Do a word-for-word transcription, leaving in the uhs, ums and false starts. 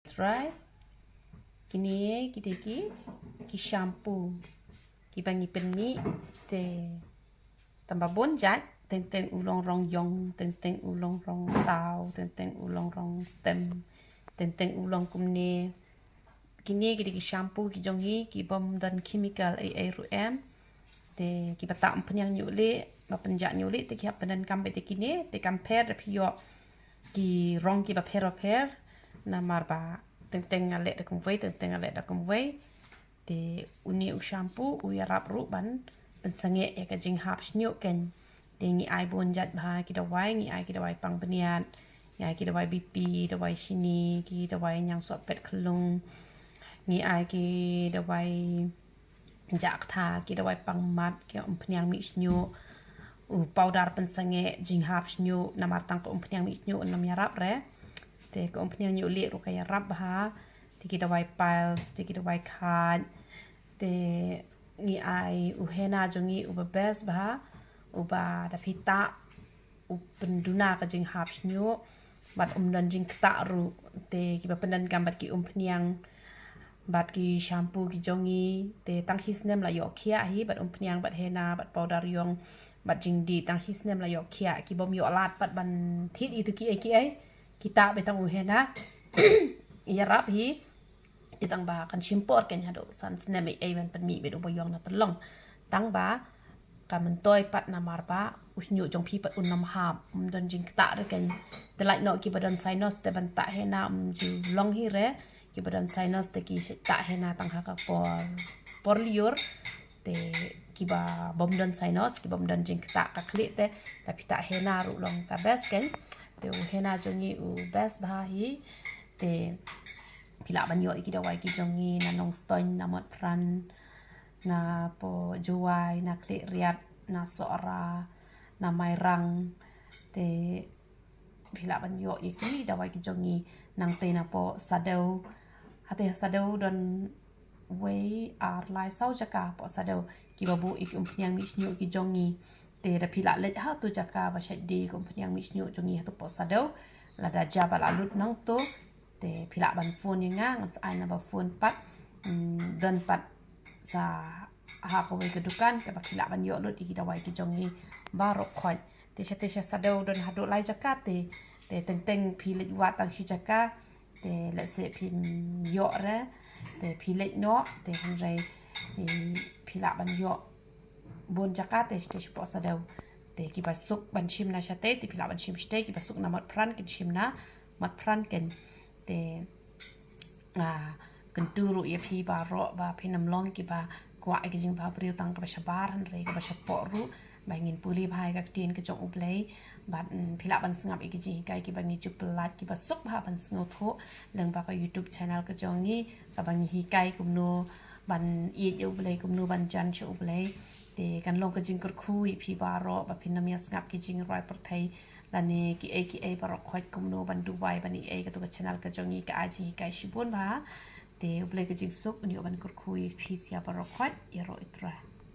Try. Kine ki dei ki, ki shampoo kiba ngi pynmih te tang ba bun jait, teng teng u long rong ïong, teng teng u long rong saw, teng teng u long rong stem, teng teng u long kumne. Kine ki dei ki shampoo ki jong ngi ki bym don chemical ei ei ruh em. Te kiba tah umphniang ñiuh lieh, ba pynjah ñiuh lieh, te ki hap pyndonkam beit te kine, te kam pher da phi ïoh ki rong kiba pher ba pher. Namar ba teng teng nga leh da kumwei, teng teng nga leh da kumwei. Te une u shampoo u ïarap ruh ban pynsangeh ïa ka jinghap shñiuh kein. Te ngi ai bun jait bha ki dawai, ngi ai ki dawai pang bniat, ngi ai ki dawai B P, dawai shini, ki dawai ñiangsohpet khyllung, ngi ai ki dawai jah ktha, ki dawai pang mat, ki umphniang mih shñiuh, u powder pynsangeh jinghap shñiuh, namar tang ka umphniang mih shñiuh un ym ïarap re. Te ka umphniang ñiuh lieh ruh ka ïarap bha, te ki dawai piles, te ki dawai khait, te ngi ai u henna jong ngi uba best bha, uba da phi tah u pynduna ka jinghap shñiuh, bad um don jingktah ruh, te kiba pyndonkam bad ki umphniang bad ki shampoo ki jong ngi, te tang shi snem la ïoh khiah hi, bad umphniang, bad henna, bad powder ïong, bad jingdih, tang shi snem la ïoh khiah, ki bym ïoh lad pat ban thied ïa tu kiei kiei, ki tah beit tang u henna, ïarap hi. Te tang ba kan shim por kein haduh san snem ei ei ban pynmih beit uba ïong na tyllong. Tang ba ka myntoi pat namar ba u shñiuh jong phi pat un ym hap, um don jingktah re kein. Te lait noh kiba don sinus te ban tah henna um ju long hi re. Kiba don sinus te ki shait tah henna tang ha ka por, por lyiur. Te kiba bym don sinus, kiba bym don jingktah ka khlieh te, da phi tah henna ruh long ka best kein. Te u henna jong ngi u best bha hi. Te phi lah ban ïoh ïa ki dawai ki jong ngi na Nongstoiñ, na Motphran, na poh Jowai, na Khliehriat, na Sohra, na Mairang. Te phi lah ban ïoh ïa ki dawai ki jong ngi nangtei na poh Saddew. Hangtei Saddew don wei, ar, lai, saw jaka poh Saddew kiba buh ïa ki umphniang mih shñiuh ki jong ngi. Te da phi lah leit ha tu jaka ba shait die ka umphniang mih shñiuh jong ngi ha tu poh Saddew. Lada jia ba la lut nangtu, te phi lah ban phone ïa nga, ngan sa ai number phone pat. Hmm, don pat sa ha kawei ka dukan kaba phi lah ban ïoh lut ïa ki dawai ki jong ngi baroh khoit. Te sha, te sha Saddew don haduh lai jaka te, te teng teng phi leit wad tang shi jaka. Te lehse phim ïoh re, te phi leit noh, te hynrei, eh, phi lah ban ïoh bun jaka te shatei shapoh Saddew. Te kiba suk ban shim na shatei te phi lah ban shim shatei, kiba suk na Motphran kin shim na Motphran kein. Te ah, kyntu ruh ïa phi baroh ba phin ym long kiba kwah ïa ka jingbhabriew tang kaba shabar hynrei kaba shapoh ruh, ba ngin pule bha ïa ka ktien ka jong U Blei. Bad, mm, phi lah ban sngap ïa ki jinghikai kiba ngi ju pyllait kiba suk bha ban sngewthuh lyngba ka YouTube channel ka jong ngi, kaba ngi hikai kumno ban ïeit ïa U Blei, kumno ban jan sha U Blei. Te kan long ka jingkyrkhu ïa phi baroh ba phin ym ïa sngap ki jingrwai pyrthei lane kiei kiei baroh khoit kumno ban duwai ban ïeit ïa katu ka channel ka jong ngi, ka ai jinghikai shibun bha. Te U Blei ka jingsuk un ïoh ban kyrkhu ïa phi sha baroh khoit, ïaroh, ïa Trai.